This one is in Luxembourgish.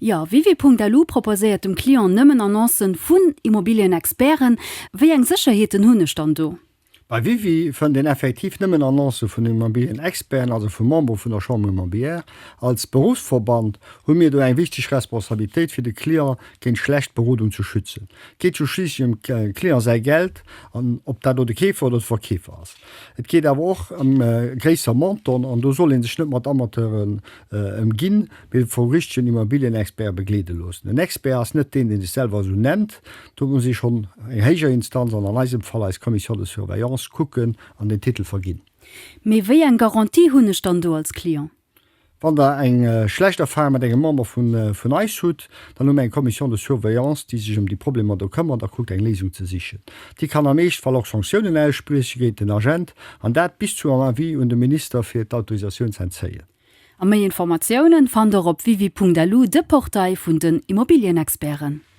Jo, Wiwi.lu proposéiert dem Client nëmmen Annoncen vun Immobilienexperten. Wéi eng Sécherheeten hunn ech dann do? Bei Wiwi fënnt een effektiv nëmmen Annoncë vun Immobilienexperten, also vu Membere vun der Chambre immobilière. Als Beruffsverband hu mir do eng wichteg Responsabilitéit, fir de Client géint schlecht Berodung ze schützen. Et geet jo schliisslech ëm dem Client säi Geld an ob dat elo de Keefer oder de Verkeefer ass. Et geet awer och ëm gréisser Montanten an do soll ee sech net mat Amateuren ëmginn, mee vu richtegen Immobilienexperte begleede loossen. En Expert ass net deen, dee sech selwer esou nennt. Do muss ee schonn eng héijer Instanz, an an eisem Fall eis Commission de surveillance, kucken an den Titel verginn. Mee wéi eng Garantie hunn ech dann do als Client? Wann Der eng schlecht Erfahrung mat engem Member vun eis hutt, dann hu mir eng Commission de surveillance, déi sech ëm déi Problemer do këmmert a kuckt eng Léisung ze sichen. Déi kann am Eeschtfall och Sanktiounen aussprieche géint den Agent, an dat bis zu am Avis un de Minister fir d'Autorisatioun ze entzéien. A méi Informatiounen fannt der op wiwi.lu, de Portail vun den Immobilienexperten.